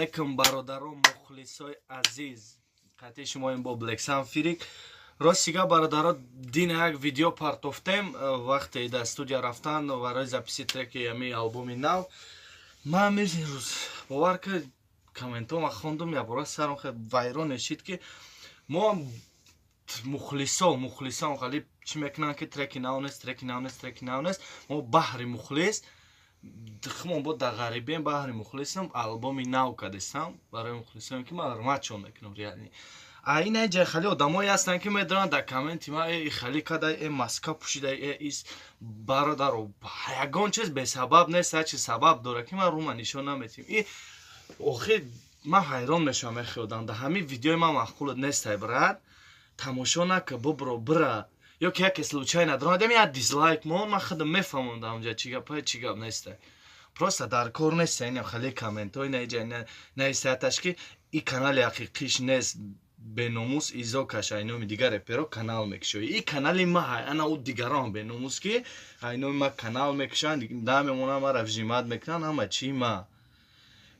Алейкум, бародарон, мухлисои азиз, қатъи шумоем бо Блексан Фирик. Рости гап, бародаро, дина як видео партофтем, вақте дар студия рафтан барои записи треки ами албоми нав. Ман мези рӯз, бовар ки, комментҳома хондум, якбора сарам хел вайрон шид, ки мо мухлисо хали чӣ мекунанд, ки треки нав нест, треки нав нест, треки нав нест. Мо баҳри мухлис хумон бо дар ғарибием, баҳри мухлисам албоми нав кадистам, барои мухлисоем, ки ман ҳурматшон мекунам реально. А ин ҷа хали одамое ҳастанд, ки медонанд, дар комменти ма э хали када, э маска пӯшида, э ис. Бародаро, ягон чиз бесабаб нест, ҳар чиз сабаб дорад, ки ман рума нишон наметим. И охир ман ҳайрон мешавам, эхе одам дар ҳамин видеои ман маъқулат нестай, брат, тамошо нака, бубро, бира, ё ки яке случайно даромадем, як дизлайк мон, ман худам мефаҳмам дар онҷа чӣ гапае, чӣ гап нестай. Просто дар кор нест ин хали комментҳои наиҷа наистаяташ, ки и канали ҳақиқиш нест, беномус изо каша, айноми дигар реперо канал мекушои. И канали ма ҳай, ана ӯ дигарон беномус, ки айноми ма канал мекушанд, да мемонанд, мара вжимат мекунанд, ҳама чӣ ма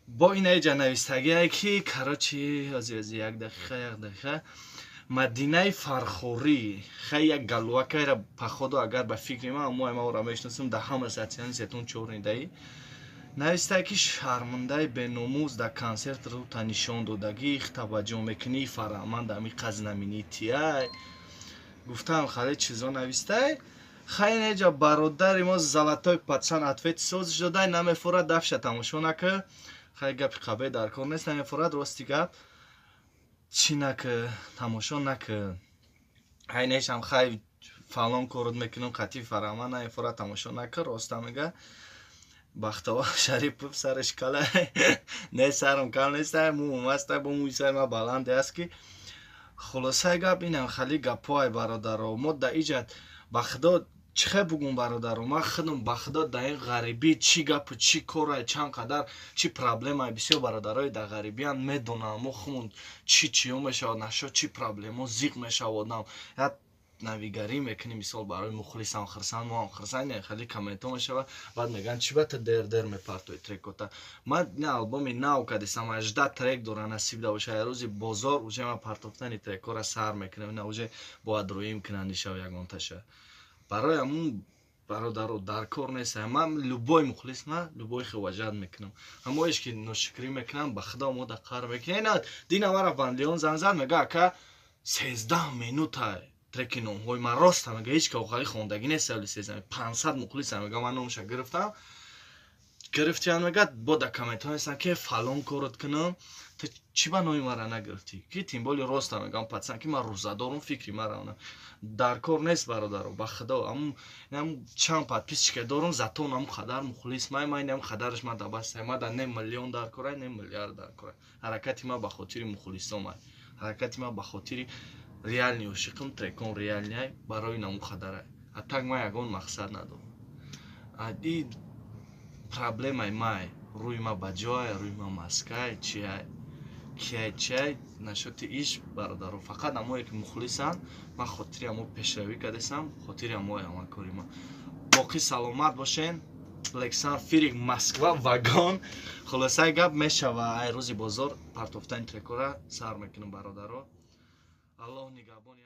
бо ин аиҷа навистагие, ки короче, ози ози, як дақиқа, як дақиқа. Мадинаи Фархорӣ хай як галуакайра, походу, агар ба фикри ман, мо ма ора мешиносем, дар ҳама социальный сетон чорнидаи навистае, ки шармандаи беномус, дар консерт рута нишон додагӣ, таваҷҷӯҳ мекунӣ, фараҳманд ами қазнаминитиай гуфтам, хеле чизо навистай. Хай, неҷа бародари мо золотой пацан ответ созиш додай, намефорад, дафша тамошо нака. Хай, гапи қабе дар кор нест, намефорад, рости гап, чӣ нака, тамошо нака. Ҳай, нешам, хай, фалон корот мекунам, қатъи фараҳманд намефорад, тамошо нака. Роста мега Бахтовар Шарипов, сараш кала не, сарам кал неста, муум аста, бо мӯи сари ма баланде аст, ки хулосаи гап инам хали гапҳоай. Бародаро, мо да иҷат, ба худо, чӣ хел бугум, бародаро, ман худам, ба худо, дар ин ғарибӣ чӣ гапу чӣ корай, чанд қадар чӣ проблемае, бисёр бародарои дар ғарибиам медонам, мо хумон чӣ чиё мешавад, нашо чӣ проблемо зиқ мешавад одам. Як навигарӣ мекунем, мисол, барои мухлисам хирсанд, моам хирсанд, хеле комментҳо мешавад, баъд мегӯянд, чӣ ба ту дер дер мепартои трекота. Ман ин албоми нав кадистам, 18 трек дора, насиб да боша, рӯзи бозор уже ман партофтани трекҳоро сар мекунам. Ина уже бояд рӯим кунанд ишав ягонташа. Барои ҳамун, бародаро, дар кор нест. Ман любой мухлис, ма любой хиваҷат мекунам, ҳамоеш ки ношукрӣ мекунам, ба худо, мо да қар мекунем. Ина дина мара Ванлион занг зад, мега: «Ака, 13 минута треки номҳои ман роста», мега, ҳеҷ ка охари хондагӣ нест, савли сезам 500 мухлиса, мега, ман номша гирифтам, гирифтиян, мега, бо дар комментҳо нестам, ки фалон корот кунам, ту чӣ ба номи мара нагирифтӣ, ки тем более роста мегам, пацан, ки ман рӯза дорум, фикри мара дар кор нест. Бародаро, ба худо, ам чанд подписчика дорум, зато нам қадар мухлис май, ман инам қадараш ма дабастай, ма да не миллион дар корай, не миллиард дар корай. Ҳаракати ма ба хотири мухлисомай, ҳаракати ма ба хотири реальный ошиқим, трекон реальный, барои наму қадарай. А так ман ягон мақсад надорам. И проблемаи май, рӯи ма ба ҷой, рӯи ма маскай, чиай, киай, чиай нашоти иш. Бародаро, фақат амое ки мухлисанд, ман хотири амо пешравӣ кардесам, хотири амое ама кори ма. Боқӣ саломат бошен. Лексан Фирик, Москва, вагон. Хулосаи гап мешава, ай рӯзи бозор партофтани трекора сар мекунам, бародаро. Аллоҳ нигаҳбони.